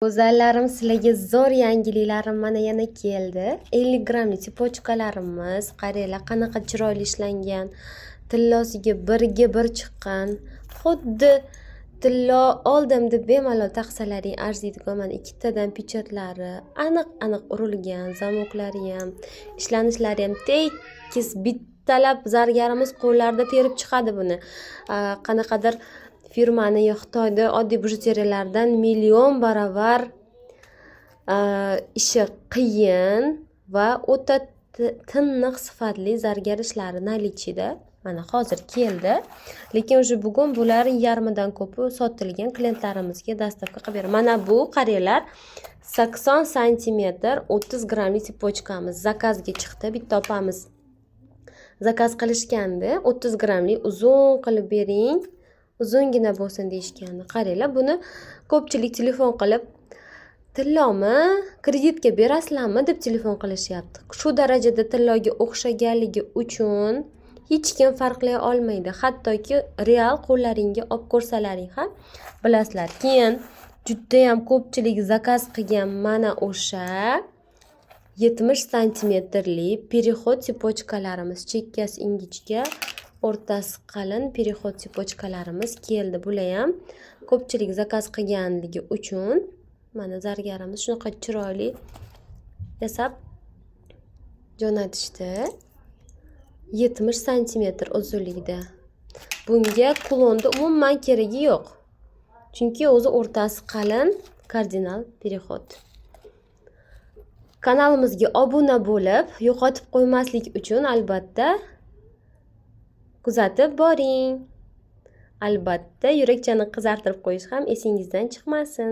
Go'zallarim, sizlarga zo'r yangiliklarim mana yana keldi. 50 grammli цепочка larimiz, qaranglar, qanaqa chiroyli ishlangan. Tillosiga birga bir chiqqan. Xuddi tillo oldim deb bemalol taqsalaring arziydigan mana ikkitadan печать lari aniq-aniq urilgan, замок lari ham, ishlanishlari ham tekis, bittalab zargarimiz qo'llarida terib chiqadi buni. Qanaqadir firmani yo Xitoyda oddiy bijuteriyalardan million baravar ishi qiyin va o'ta tiniq sifatli zargar ishlari наличие da. Mana hozir keldi. Lekin уже bugun bular yarmidan ko'pi sotilgan, klientlarimizga доставка qilib beraman. Mana bu, qaranglar, 80 santimetr 30 grammli цепочка miz заказ ga chiqdi. Bitta opamiz заказ qilishgandi. 30 grammli uzun qilib bering, uzungina bo'lsin deyishgandi. Qaranglar, buni ko'pchilik telefon qilib, tillomi, kreditga berasizlarmi deb telefon qilishyapti. Shu darajada tilloga o'xshaganligi uchun hech kim farqlay olmaydi. Hattoki real qo'llaringga olib ko'rsalaring ham bilasizlar. Keyin judayam ko'pchilik заказ qilgan mana o'sha 70 santimetrli переход цепочка larimiz, chekkasi ingichka, o'rtasi qalin переход цепочка larimiz keldi. Bular ham ko'pchilik заказ qilganligi uchun mana zargarimiz shunaqa chiroyli yasab jo'natishdi. 70 santimetr uzunlikda. Bunga кулон ni umuman keragi yo'q. Chunki o'zi o'rtasi qalin, kardinal переход. Kanalimizga obuna bo'lib, yo'qotib qo'ymaslik uchun albatta kuzatib boring. Albatta, yurakchani qizartirib qo'yish ham esingizdan chiqmasin.